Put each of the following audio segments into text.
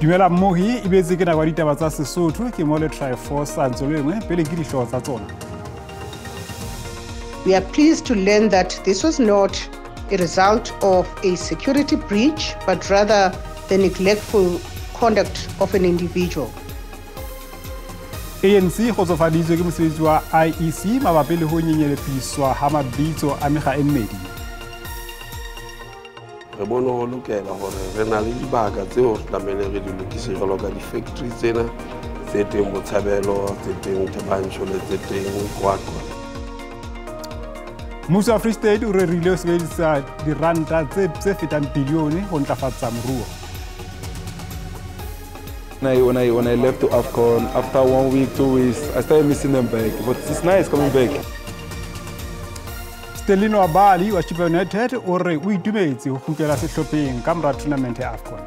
Dumela mmohi e betse ke nako ya ditaba tsa Sesotho ke mo le Triforce a ntse le engwe pele ke dihlooho tsa tsona. We are pleased to learn that this was not a result of a security breach, but rather the neglectful conduct of an individual. ANC kgotsofaditswe ke mosebetsi wa IEC mabapi le ho nyenyelepiswa ha mabitso a mekga e mmedi. Re bone ho lokela hore re na le dibaka tseo re tlamehile re di lokise jwalo ka di-factory tsena tse teng Botshabelo, tse teng Thabanchu le tse teng Qwaqwa. Mmuso wa Free State o rerile ho sebedisa diranta tse fetang bilione ho ntlafatsa moruo. When I left to AFCON, after 1 week, 2 weeks, I started missing them back. But it's nice coming back. Stellino Abali wa Chippa United o re o itumetse ho kgutlela sehlopheng ka mora tournament ya AFCON.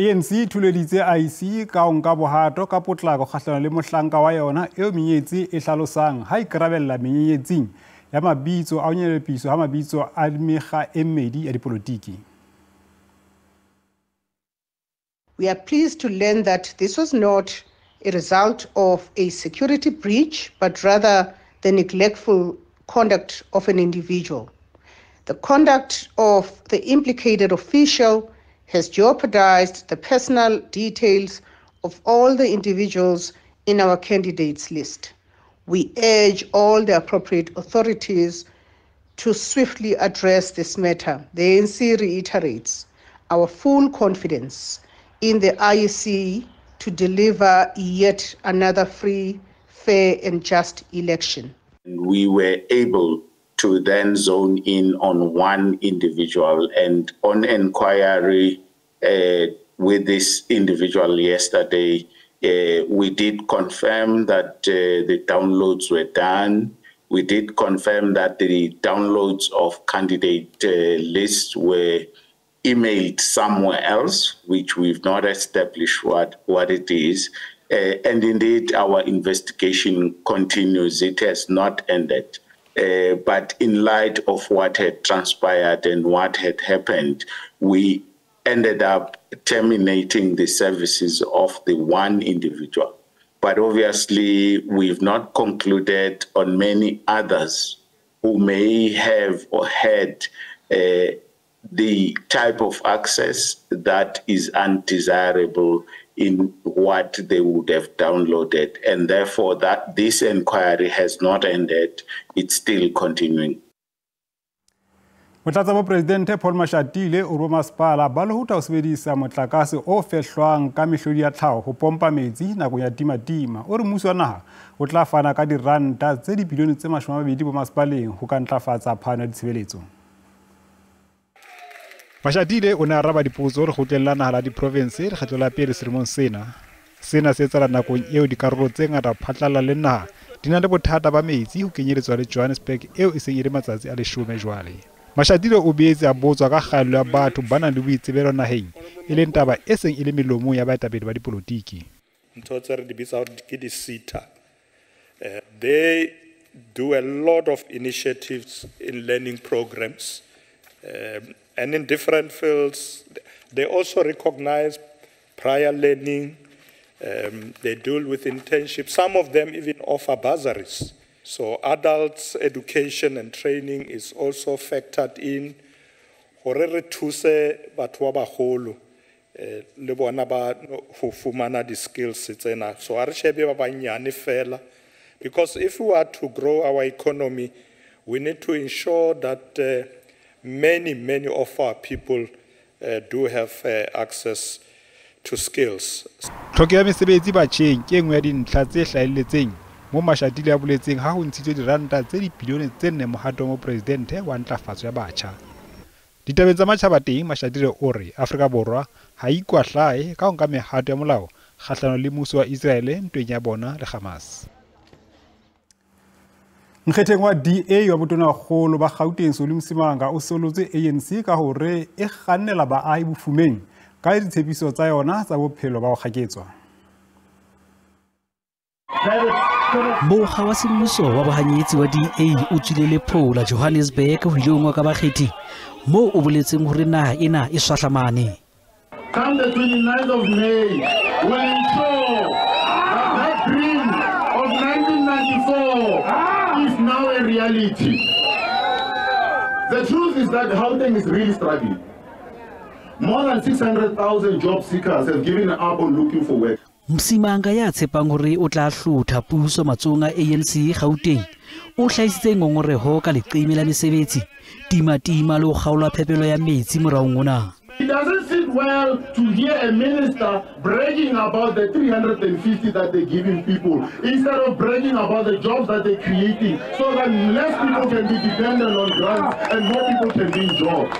ANC thuleditse IEC ka ho nka bohato ka potlako kgahlano le mohlanka wa yona eo menyetsi e hlalosang ha ikarabella menyenyetsing ya mabitso a ho nyenyelepiswa ha mabitso a mekga e mmedi ya dipolotiki. We are pleased to learn that this was not a result of a security breach, but rather the neglectful conduct of an individual. The conduct of the implicated official has jeopardized the personal details of all the individuals in our candidates list. We urge all the appropriate authorities to swiftly address this matter. The ANC reiterates our full confidence in the IEC to deliver yet another free, fair, and just election. We were able to then zone in on one individual, and on inquiry with this individual yesterday, we did confirm that the downloads were done. We did confirm that the downloads of candidate lists were emailed somewhere else, which we've not established what it is. And indeed, our investigation continues. It has not ended. But in light of what had transpired and what had happened, we ended up terminating the services of the one individual. But obviously, we've not concluded on many others who may have or had the type of access that is undesirable in what they would have downloaded. And therefore, that this inquiry has not ended. It's still continuing. Motlatsa Mopresidente Paul Mashatile o re masepala ba lohota ho sebedisa motlakase o fehlwang ka mehlodi ya tlhaho ho pompa metsi nakong ya timatima. O re mmuso wa naha o tla fana ka diranta tse dibilione tse 20 bo masepaleng ho ka ntlafatsa phano ya ditshebeletso. Mashatile o ne a araba dipotso lekgotleng la naha la diprovense lekgetlo la pele selemong sena. Sena se etsahala nakong eo dikarolo tse ngata phatlalla le naha di na le bothata ba metsi ho kenyeletswa le Johannesburg eo e seng e le matsatsi a 10 jwale. Mashatile o boetse a botswa ka kgaello ya batho ba nang le boitsebelo naheng, e leng taba e seng e le melomong ya baetapele ba dipolotiki. Ntho tse re di bitsang ke di-SETA. They do a lot of initiatives in learning programs. And in different fields, they also recognize prior learning. They deal with internships. Some of them even offer bursaries. So adults' education and training is also factored in. Hore re thuse batho ba baholo, le bona ba ho fumana di-skills tsena. So ha re shebe ba banyane fela, because if we are to grow our economy, we need to ensure that many, many of our people do have access to skills. Tlhoko ya mesebetsi batjheng ke e nngwe ya dintlha tse hlahelletseng mo Mashatile a boletseng ha ho ntshitswe diranta tse dibilione tse 4 mohatong wa mopresidente wa ntlafatso ya batjha. Ditabeng tsa matjhaba teng, Mashatile o re Afrika Borwa ha e ikwahlae ka ho nka mehato ya molao kgahlano le mmuso wa Israele ntweng ya bona le Hamas. Nkgetheng wa DA wa botonakgolo ba Gauteng Solly Msimanga o solotse ANC ka hore e kgannela baahi bofumeng ka ditshepiso tsa yona tsa bophelo ba ho kgaketswa. Mokga wa semmuso wa bohanyetsi wa DA o tswile lephola Johannesburg ho ile ngwa ka bakgethi moo o boletseng hore naha ena e swahlamane. Come the 29th of May, we ensure that dream of 1994 is now a reality. The truth is that Gauteng is really struggling. More than 600,000 job seekers have given up on looking for work. Msimanga ya tshepang hore o tla hlotha puso matsohong a ANC Gauteng o hlahisitse ngongoreho ka leqeme la mesebetsi, timatima le ho kgaolwa phepelo ya metsi moraong ona. It doesn't sit well to hear a minister bragging about the 350 that they're giving people instead of bragging about the jobs that they're creating so that less people can be dependent on grants and more people can be in jobs.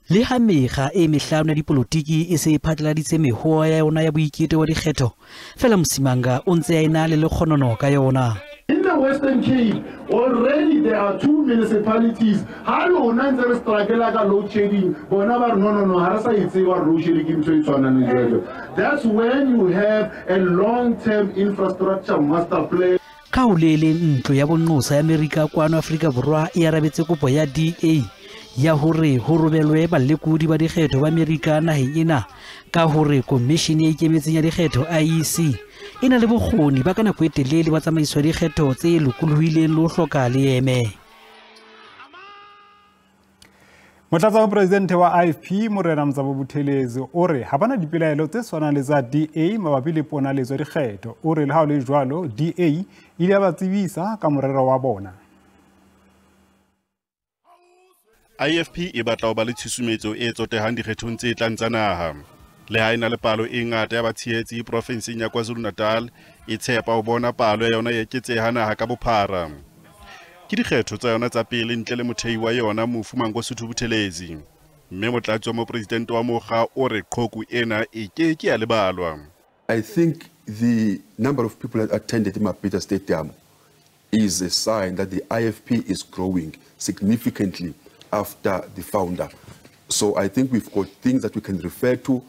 Le ha mekga e mehlano ya dipolotiki e se e phatlaladitse mehoa ya yona ya boiketo wa dikgetho, fela Msimanga o ntse a ena le lekgonono ka yona. In the Western Cape, already there are 2 municipalities. Ha lona ntse re struggle ka load shedding, bona ba re no ha re sa itse wa load shedding ke ntho e tshwanang le jwalo. That's when you have a long-term infrastructure master plan. Ka ho le leng, ntlo ya bonqosa ya Amerika kwano Afrika Borwa e arabetse kopo ya DA ya hore ho robelwe balekodi ba dikgetho ba Amerika naheng ena ka hore komishene e ikemetseng ya dikgetho IEC e na le bokgoni ba ka nako e telele ba tsamaiso ya dikgetho tse lokolohileng le ho hloka leeme. Motlatsamopresidente wa IFP Morena Mzamo Buthelezi o re ha bana dipelaelo tse tshwanang le tsa DA mabapi le ponaletso ya dikgetho. O re le ha ho le jwalo DA e ile ya ba tsebisa ka morero wa bona. IFP e batla ho ba le tshusumetso e tsotehang dikgethong tse tlang tsa naha. Le ha e na le palo e ngata ya batshehetsi profenseng ya KwaZulu-Natal, e tshepa ho bona palo ya yona e eketseha naha ka bophara. Ke dikgetho tsa yona tsa pele ntle le mothei wa yona mofu Mangosuthu Buthelezi. Mme motlatsi wa mopresidente wa mokga o re qhoku ena e ke ke ya lebalwa. I think the number of people that attended Mapita Stadium is a sign that the IFP is growing significantly after the founder. So I think we've got things that we can refer to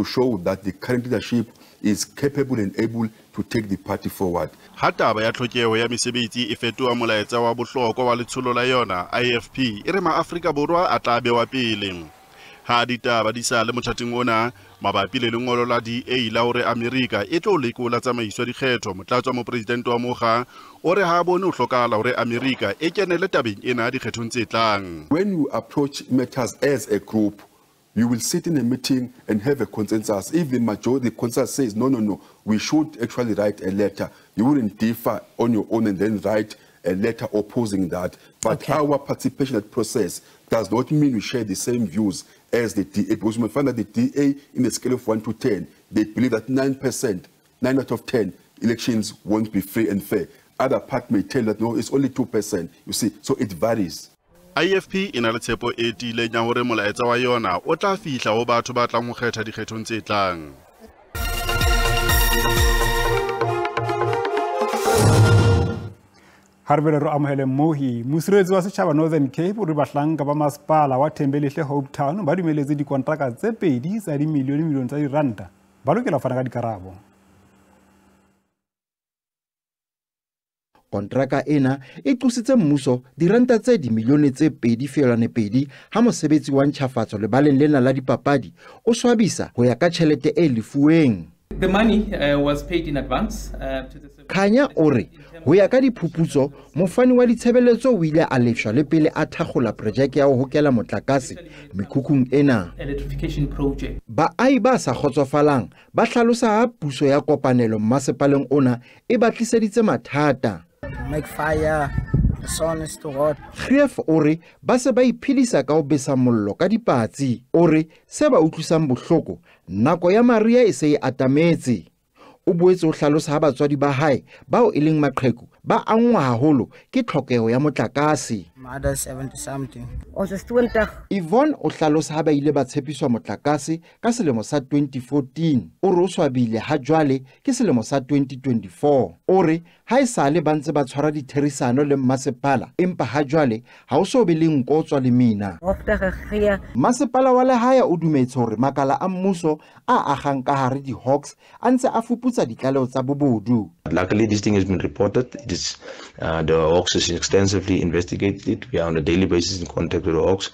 show that the current leadership is capable and able to take the party forward. Ha taba ya tlhokeho ya mesebetsi e fetoha molaetsa wa bohlokwa wa letsholo la yona, IFP e re maAfrika Borwa a tla bewa pele. Ha ditaba di sa le mothating ona mabapi le lengolo la DA la hore Amerika e tlo lekola tsamaiso ya dikgetho, motlatsi wa mopresidente wa mokga o re ha bone ho hlokahala hore Amerika e kenele tabeng ena dikgethong tse tlang. When you approach matters as a group, you will sit in a meeting and have a consensus. If the majority, the consensus says, no, we should actually write a letter, you wouldn't differ on your own and then write a letter opposing that. But okay, our participation in that process does not mean we share the same views as the DA, because we find that the DA, in the scale of 1 to 10, they believe that 9%, 9 out of 10 elections won't be free and fair. Other part may tell that, no, it's only 2%, you see, so it varies. IFP e na le tshepo e tiileng ya hore molaetsa wa yona o tla fihla ho batho ba tlang ho kgetha dikgethong tse tlang. Ha re bele re amohele Mohi, mosireletsi wa setjhaba Northern Cape o re bahlanka ba masepala wa Thembelihle Hopetown ba dumeletse dikontraka tse pedi tsa dimilione tsa diranta ba lokela ho fana ka dikarabo. Kontraka ena e qositse mmuso diranta tse dimilione tse 2.2 ha mosebetsi wa ntjhafatso lebaleng lena la dipapadi o swabisa ho ya ka tjhelete e lefuweng. The money was paid in advance to the Khanya o re ho ya ka diphuputso mofani wa ditshebeletso o ile a lefshwa le pele a thakgola projeke ya ho hokela motlakase mekhukhung ena. Electrification project. Baahi ba sa kgotsofalang ba hlalosa ha puso ya kopanelo mmasepaleng ona e ba tliseditse mathata. Make fire, the sun is too hot. Grief o re ba se ba iphedisa ka ho besa mollo ka dipatsi. O re se ba utlwisang bohloko nako ya mariha e se e atametse. O boetse o hlalosa ha batswadi ba hae bao e leng maqheku ba angwa haholo ke tlhokeho ya motlakase. Mother 70 something. Yvonne o hlalosa ha ba ile ba tshepiswa motlakase ka selemo sa 2014. O re o swabile ha jwale ke selemo sa 2024. O re ha esale ba ntse ba tshwara ditherisano le mmasepala, empa ha jwale ha o so be le nko tswa le mina. Masepala wa lehae o dumetse hore makala a mmuso a agang ka hare di-Hawks a ntse a fuputsa ditlaleho tsa bobodu. Luckily, this thing has been reported. It is the Hawks has extensively investigated it. We are on a daily basis in contact with the Hawks,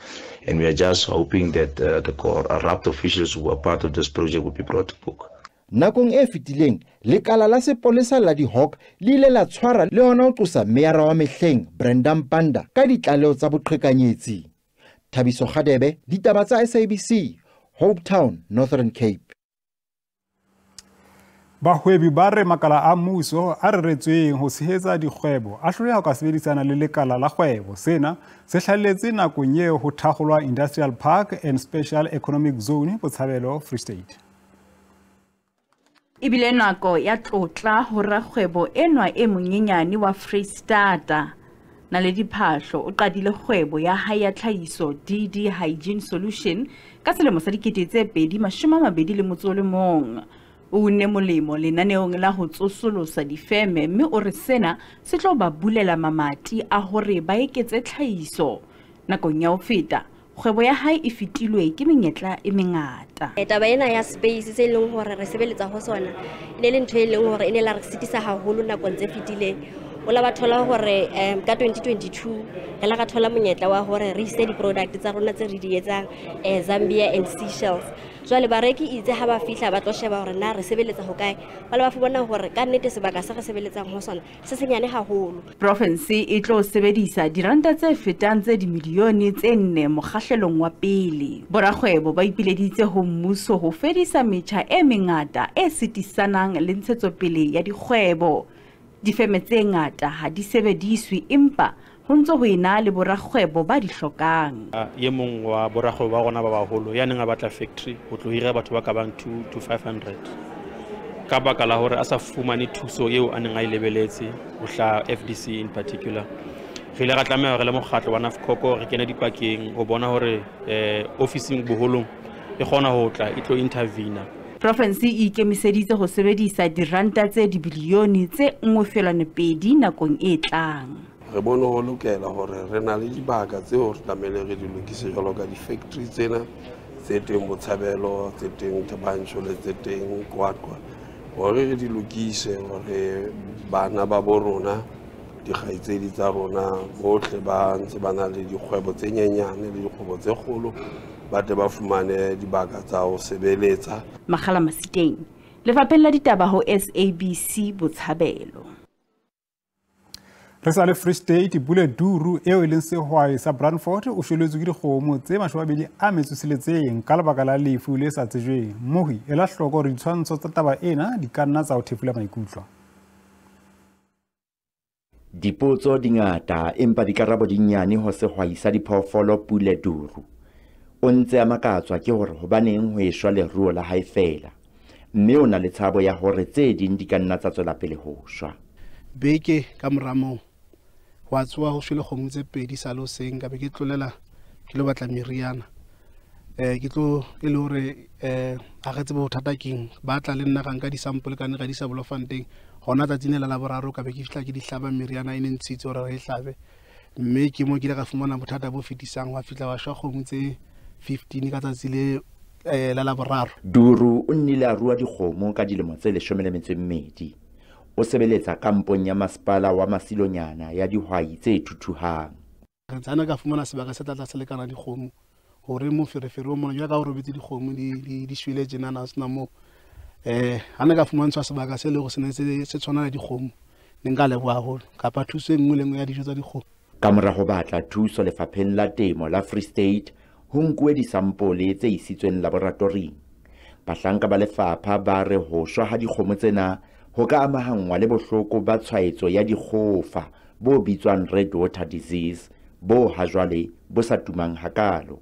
and we are just hoping that the corrupt officials who are part of this project will be brought to book. Nakong e fetileng, lekala la sepolesa la di-Hawk le ile la tshwara le hona ho qosa meyara wa mehleng Brendan Panda ka ditlaleho tsa boqhekanyetsi. Thabiso Kgadebe, ditaba tsa SABC, Hopetown, Northern Cape. Bahwebi ba re makala a mmuso a reretsweng ho tshehetsa dikgwebo a hloleha ho ka sebedisana le lekala la kgwebo. Sena se hlahelletse nakong eo ho thakgolwa Industrial Park and Special Economic Zone Botshabelo, Free State. Ebile nako ya tlotla ho rakgwebo enwa e monyenyane wa Freistata. Naledi Phahlo o qadile kgwebo ya hae ya tlhahiso DD Hygiene Solution ka selemo sa 2021. O unne molemo lenaneong la ho tsosolosa difeme mme o re sena se tlo ba bulela mamati a hore ba eketse tlhahiso. Nakong ya ho feta, kgwebo ya hae e fetilwe ke menyetla e mengata. Taba ena ya space se leng hore re sebeletsa ho sona e ne le ntho e leng hore e ne la re sitisa haholo nakong tse fetileng. O la ba thola hore ka 2022 re la ka thola monyetla wa hore re ise di-product tsa rona tse re di etsang Zambia and Seychelles. Jwale bareki itse ha ba fihla ba tlo sheba hore na re sebeletsa ho kae, ba le ba fumana hore ka nnete sebaka se re sebeletsang ho sona se senyane haholo. Province e tlo sebedisa diranta tse fetang tse dimilione tse 4 mokgahlelong wa pele. Borakgwebo ba ipileditse ho mmuso ho fedisa metjha e mengata e sitisanang le ntshetsopele ya dikgwebo. Difeme tse ngata ha di sebediswe empa ho ntse ho ena le borakgwebo ba di hlokang. Ye mong wa borakgwebo ba rona ba baholo ya neng a batla factory ho tlo hira batho ba ka bang 2 to 500 ka baka la hore a sa fumane thuso eo a neng a e lebeletse ho hla FDC in particular. Re ile ra tlameha hore le mokgatlo wa NAFCOCO re kene dipakeng ho bona hore ofising boholong e kgona ho tla e tlo intervene. Province e ikemiseditse ho sebedisa diranta tse dibilione tse 1.2 nakong e tlang. Re bone ho lokela hore re na le dibaka tseo re tlamehile re di lokise jwalo ka di-factory tsena tse teng Botshabelo, tse teng Thabanchu le tse teng Qwaqwa, hore re di lokise hore bana ba bo rona, dikgaitsedi tsa rona bohle ba ntse ba na le dikgwebo tse nyenyane le dikgwebo tse kgolo, ba tle ba fumane dibaka tsa ho sebeletsa. Makgala Masiteng, Lefapheng la Ditaba ho SABC Botshabelo. Re sa le Free State, Bule Duru eo e leng sehwai sa Brandfort o shweletswe ke dikgomo tse 26 ka lebaka la lefu le sa tsejweng. Mmohi ela hloko hore ditshwantsho tsa taba ena di ka nna tsa o thefula maikutlo. Dipotso di ngata empa dikarabo di nyane ho sehwai sa diphoofolo Pule Duru. O ntse a makatswa ke hore hobaneng ho eshwa leruo la hae feela, mme o na le tshabo ya hore tse ding di ka nna tsa tswela pele ho shwa. Beke ka mora moo wa tsoha ho shwele kgomo tse pedi sa le hoseng, ka be ke tlolela ke lo batla meriana. Ke tlo e le hore a re tsebe bothata keng, ba tla le nna ka nka di-sample ka ne ka di isa Bloemfontein. Hona tsatsing lela la boraro ka be ke fihla ke di hlaba meriana e ne ntshitse hore re e hlabe, mme ke mo ke ile ka fumana bothata bo fetisang, wa fihla wa shwa kgomo tse 15 ka tsatsi le la laboraro. Duru o nnile a rua dikgomo ka dilemo tse 12. O sebeletsa kampong ya masepala wa Masilonyana ya dihwai tse thuthuhang. Re ntsane ka fumana sebaka se tla se lekana dikgomo hore moferefere o mona jwalo ka o robetse dikgomo di shwele tjenana ho sena moo. Ha ne ka fumantshwa sebaka se leng hore se ne se tshwana le dikgomo, ne nka leboha haholo, kapa thuso e nngwe le nngwe ya dijo tsa dikgomo. Ka mora ho batla thuso lefapheng la temo la Free State, ho nkuwe disampole tse isitsweng laboratoring. Bahlanka ba lefapha ba re ho shwa ha dikgomo tsena ho ka amahanngwa le bohloko ba tshwaetso ya dikgofa bo bitswang red water disease, bo hajwale bo sa tumang hakalo.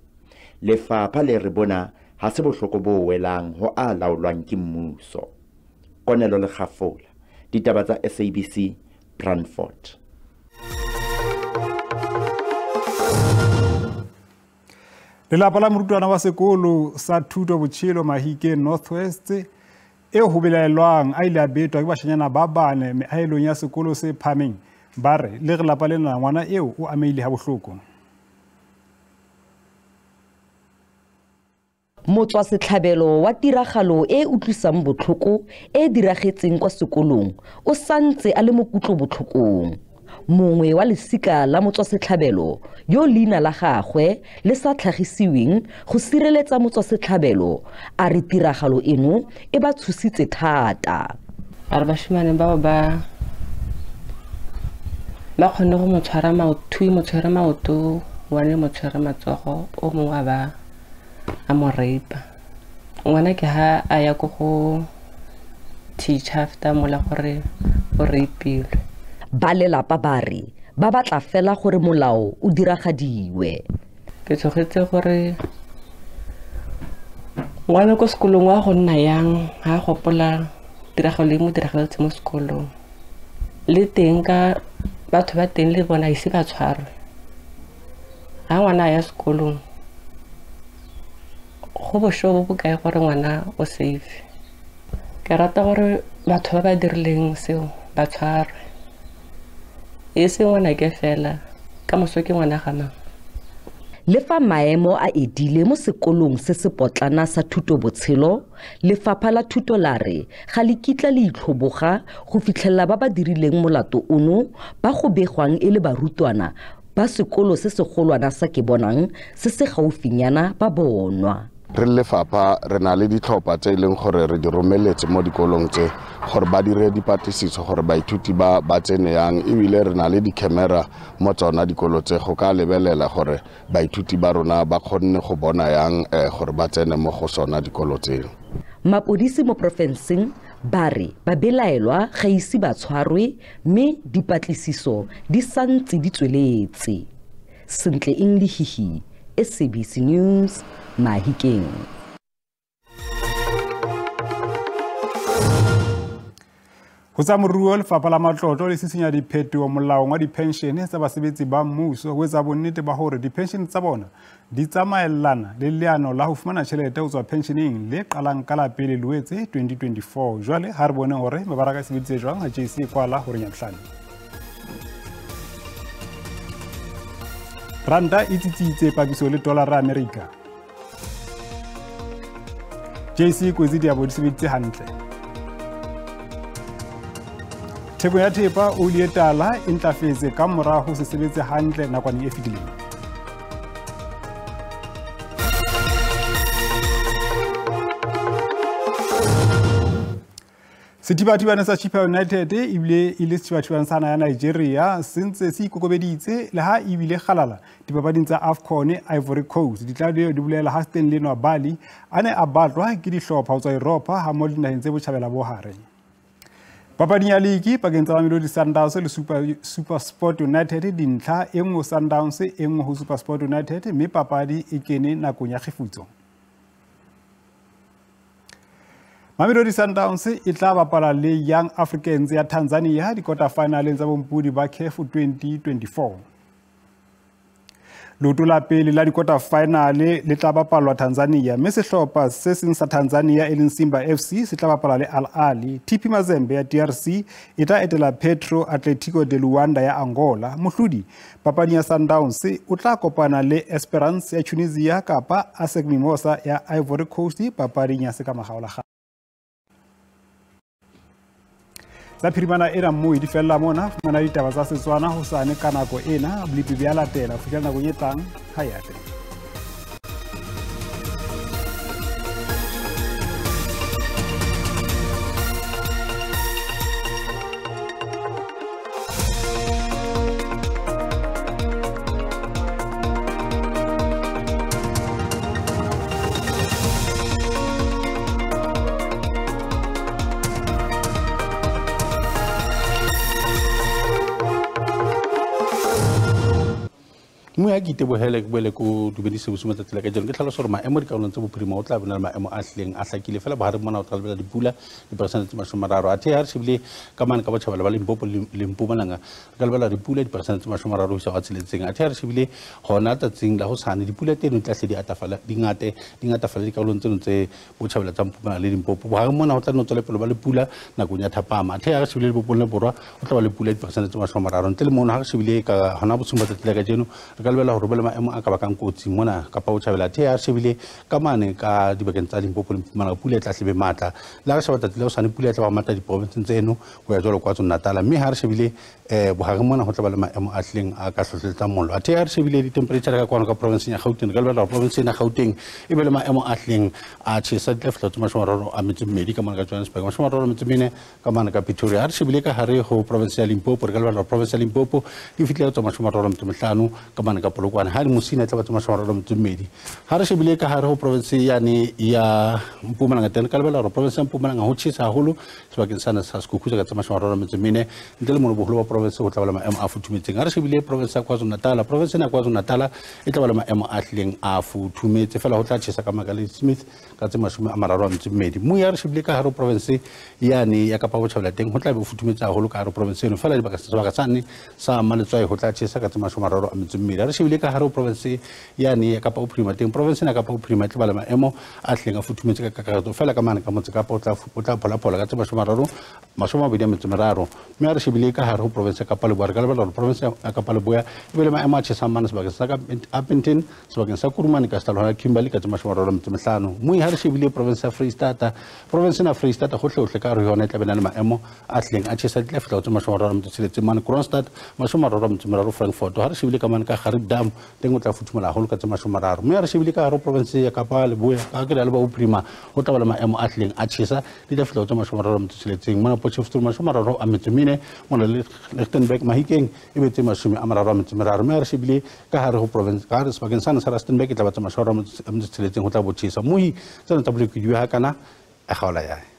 Lefapha le re bona ha se bohloko bo welang ho a laolwang ke mmuso. Konelo Lekgafola, ditaba tsa SABC, Brandfort. Lelapa la morutwana wa sekolo sa thuto botshelo Mahikeng Northwest e ho belaelwang a ile a betwa ke bashanyana ba bane meahelong ya sekolo se phahameng ba re le lelapa lena ngwana eo o amehile ha bohloko. Motswasetlhabelo wa tiragalo e utlwisang botlhoko e diragetseng kwa sekolong o santse a le mo kutlobotlhokong. Mongwe wa lesika la motswasetlhabelo yo leina la gagwe le sa tlhagisiweng go sireletsa motswasetlhabelo a re tiragalo eno e ba tshositse thata. A re bashimane bao ba kgonne go mo tshwara maoto, mo tshwere maoto, one mo tshwere matsogo, o mongwe a ba a mo rape. Ngwana ke ha a ya ko go teacher after mola gore o rapilwe. Ba lelapa ba re ba batla fela gore molao o diragadiwe. Ke tshogetse gore ngwana ko sekolong wa go nna yang ha gopola tiragalo e mo diragaletse mo sekolong. Le teng ka batho ba teng le bona ise ba tshwarwe. Ha ngwana a ya sekolong go bošo bo bokae gore ngwana o safe. Ke rata gore batho ba ba dirileng seo ba tshwarwe. E se ngwana ke fela, ka moso ke ngwana ga mang. Le fa maemo a edile mo sekolong se se potlana sa thuto botshelo, lefapha la thuto la re ga le kitla le itlhoboga go fitlhella ba ba dirileng molato ono ba go begwang e le barutwana ba sekolo se segolwana sa Kebonang se se gaufinyana ba bonwa. Re lefapha re na le ditlhopha tse e leng gore re di romeletse mo dikolong tse gore ba dire dipatlisiso gore baithuti ba ba tsene yang, ebile re na le di-camera mo tsona dikolo tse go ka lebelela gore baithuti ba rona ba kgonne go bona yang gore ba tsene mo go sona dikolo tseo. Mapodisi mo porofenseng ba re ba belaelwa ga ise ba tshwarwe mme dipatlisiso di santse di tsweletse. Sentle Englihihi, SABC News, Mahikeng. Ho tsa moruo, lefapha la matlotlo le sisinya diphetoho molaong wa dipenshene tsa basebetsi ba mmuso ho etsa bonnete ba hore dipenshene tsa bona di tsamaellana le leano la ho fumana tjhelete ho tswa pensioneng le qalang ka la 1 Loetse 2024. Jwale ha re boneng hore mebaraka e sebeditse jwang ha JSE kwala hore nyahlane. Ranta e tsitsitse papiso le dollar ya Amerika. JSE kwetse diabo di sebeditse hantle. Theko ya thepa oli e tala e ntlafetse ka mora ho se sebetse hantle nakwaneng e fetileng. Sethibathibane sa Chippa United ebile e le sethibathibane sa naha ya Nigeria se ntse se ikokobeditse le ha ebile kgalala dipapading tsa AFCON Ivory Coast. Ditlaleho di bolela ha Stanley Nwabali a ne a batlwa ke dihlopha ho tswa Europa hammoho le dinaheng tse botjhabela bo hare. Papading ya ligi pakeng tsa Mamelodi Sundowns le Super Sport United dintlha e nngwe Sundowns e nngwe ho Super Sport United mme papadi e kene nakong ya kgefutso. Mamelodi Sundowns e tla bapala le Young Africans ya Tanzania di-quarter finaleng tsa bompodi ba CAF 2024. Leoto la pele la di-quarter finale le tla bapalwa Tanzania mme sehlopha se seng sa Tanzania e leng Simba FC se tla bapala le Al Ahly. TP Mazembe ya DRC e tla etela Petro Atletico de Luanda ya Angola. Mohlodi papading ya Sundowns o tla kopana le Esperance ya Tunisia kapa ASEC Mimosa ya Ivory Coast papading ya sekamakgaolakgang. Tsa phirimana ena mmoe di fella mona, fumana ditaba tsa Setswana hosane ka nako ena, bolepi bo a latela ho fihlela nakong e tlang, ha e atle. Mme ha ke itebohele ke boele ko dumedise bosiu matsatsi la kajeno, ke tlhalosa hore maemo dikarolong tse bophirima o tla bona le maemo a hlileng a hlakile fela bohareng mona o tla lebela dipula diperesente tse 30. Athe ha re shebile ka mane ka botjhabela ba Limpopo le Mpumalanga re ka lebela dipula diperesente tse 30 ho isa ho 6. Athe ha re shebile hona tsatsing la hosane dipula tseno di tla hle di atafala di ngatafala dikarolong tseno tse botjhabela tsa Mpumalanga le Limpopo. Bohareng mona ho tla nno tswela pele ba le pula nakong ya thapama. Athe ha re shebile lebopong le borwa ho tla ba le pula diperesente tse 30. Ntle le mono ha re shebile ka hona bosiung ba tsatsi la kajeno re ka lebela hore be le maemo a ka bakang kotsi mona kapa botjhabela. Athe ha re shebile ka mane ka dibakeng tsa Limpopo le Mpumalanga pula e tla hlebe matla. Le ha re sheba tsatsi la hosane pula e tla ba matla diprovinseng tseno ho ya jwalo KwaZulu-Natal. Mme ha re shebile bohareng mona ho tla ba le maemo a hlileng a ka hlohlelletsang mollo. Athe ha re shebile di-temperature ka kwano ka provinseng ya Gauteng, re ka lebela hore province ena Gauteng e be le maemo a hlileng a tjhesa di tla fihla tse 32 ka mane ka Johannesburg, 34 ka mane ka Pretoria. Ha re shebile ka hare ho province ya Limpopo, re ka lebela hore province ya Limpopo di fihlile tse 35 ka mane ka Polokwane, ha le Musina e tla ba tse 32. Ha re shebile ka hare ho province yane ya Mpumalanga teng, re ka lebela hore province ya Mpumalanga ho tjhesa haholo sebakeng sana sa Skukuza ka tse 34, ntle le mono boholo ba province ho tla ba le maemo a futhumetseng. Ha re shebile province ya KwaZulu-Natal, province ena ya KwaZulu-Natal e tla ba le maemo a hlileng a futhumetse fela ho tla tjhesa ka Makale Smith ka tse 32. Mme ha re shebile ka hare ho province yane ya Kapa Botjhabela teng ho tla be ho futhumetse haholo ka hare ho province eno fela sebaka sane sa Maletswai ho tla tjhesa ka tse 32. Ha re shebile ka hare ho province yane ya Kapa Bophirima teng, province ena ya Kapa Bophirima e tla ba le maemo a hlileng a futhumetse ka kakaretso fela ka mane ka Motse Kapa o tla pholaphola ka tse 23. Mme ha re shebile ka hare ho province ya Kapa Leboya, re ka lebella hore province ya Kapa Leboya e be le maemo a tjhesang mane sebakeng sa Upington, sebakeng sa Kurumane ka setalo hona Kimberley ka tse 35. Mme ha re shebile province ya Freistata, province ena ya Freistata hohle ka hare ho yona e tla be na le maemo a hlileng a tjhesa di tla fihla ho tse 36 mane Kroonstad, 33 Frankfurt. Ha re shebile ka mane ka Gariep Dam teng o tla futhumala haholo ka tse 30. Mme ha re shebile ka hare ho province ya Kapa Leboya, ka ke le ba Bophirima ho tla ba le maemo a hlileng a tjhesa di tla fihla ho tse 36 mona Potchefstroom 34, mona Lichtenburg Mahikeng e be tse 33. Mme ha re shebile ka hare ho province ka hare sebakeng sane sa Rustenburg e tla ba tse 36 ho tla bo tjhesa. Mohi tsena tsa bolekudi ha kana a kgaola yae.